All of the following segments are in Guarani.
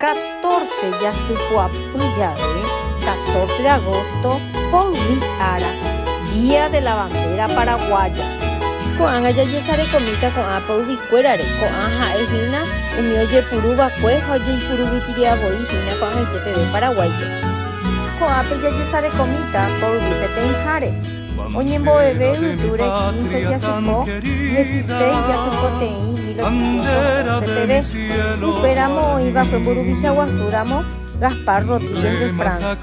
Catorce jasypoapy jave, catorce de agosto, poyvi ára, Día de la Bandera Paraguaya. Ko'ág̃a jajesarekomíta ko'ã poyvikuérare, ko'ã ha'e hína umi ojepuru vakue ha ojeipuru guitiri'a voi hína ko'ag̃aite peve Paraguáipe. Ko'ápe jajesarekomíta poyvi peteĩháre, oñemboveve yvytúre quince jasypo, dieciséis jasypoteĩ mil ochocientos once peve, upéramo oĩva'ekue mburuvicha guasu ramo Gaspar Rodríguez de Francia.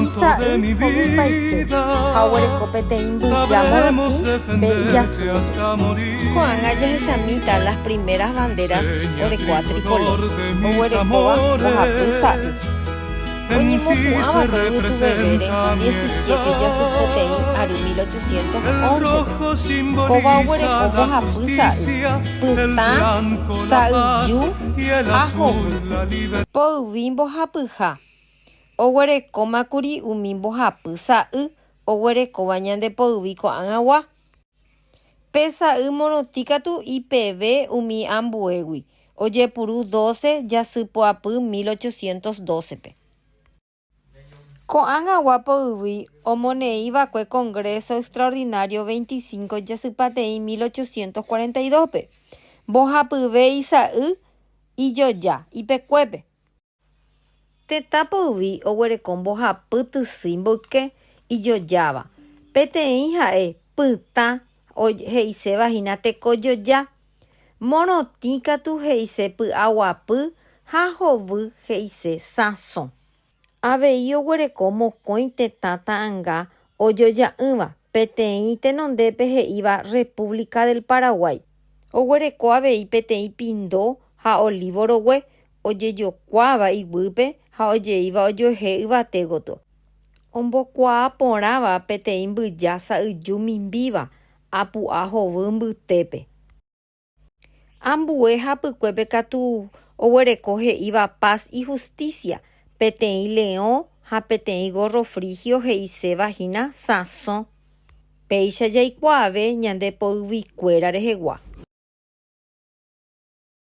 Isa'y hovypaite ha oguereko peteĩ mbyja morotĩ pe ijasúpe. Ko'ág̃a jahechamíta las primeras banderas orekóva tricolor, oguerekóva mbohapy sa'y. Oñemopu'ãva'ekue yvytuvevére diecisiete jasypoteĩ ary 1811-pe. Kóva oguereko mbohapy sa'y, pytã, sa'yju ha hovy. Poyvi mbohapyha, oguerekómakuri umi mbohapy sa'y oguerekóva ñande poyvi ko'ag̃agua. Pe sa'y morotĩ katu ipeve umi ambuégui, ojepuru doce jasypoapy mil ochocientos doce-pe. Ko'ag̃agua poyvi omoneĩva'ekue Congreso Extraordinario veinticinco jasypateĩ mil ochocientos cuarenta y dos-pe, mbohapyve isa'y ijoja ipekuépe. Tetã poyvi oguereko mbohapy tysýi mboyke ijojáva, peteĩ ha'e pytã he'iséva hína tekojoja, morotĩ katu he'ise py'aguapy ha hovy he'ise sãso. Avei oguereko mokõi tetã ta'ãnga ojoja'ỹva, peteĩ tenondépe he'íva República del Paraguay. Oguereko avei peteĩ pindo ha olívo rogue, ojejokuáva iguýpe ha ojeíva ojuehe yvate gotyo, ombokuaa porãva peteĩ mbyja sa'yju mimbíva apu'a hovy mbytépe. Ambue hapykuépe katu oguereko he'íva Paz y Justicia, peteĩ leõ ha peteĩ gorro frigio he'iséva hína sãso. Péicha jaikuaave ñande poyvikuéra rehegua.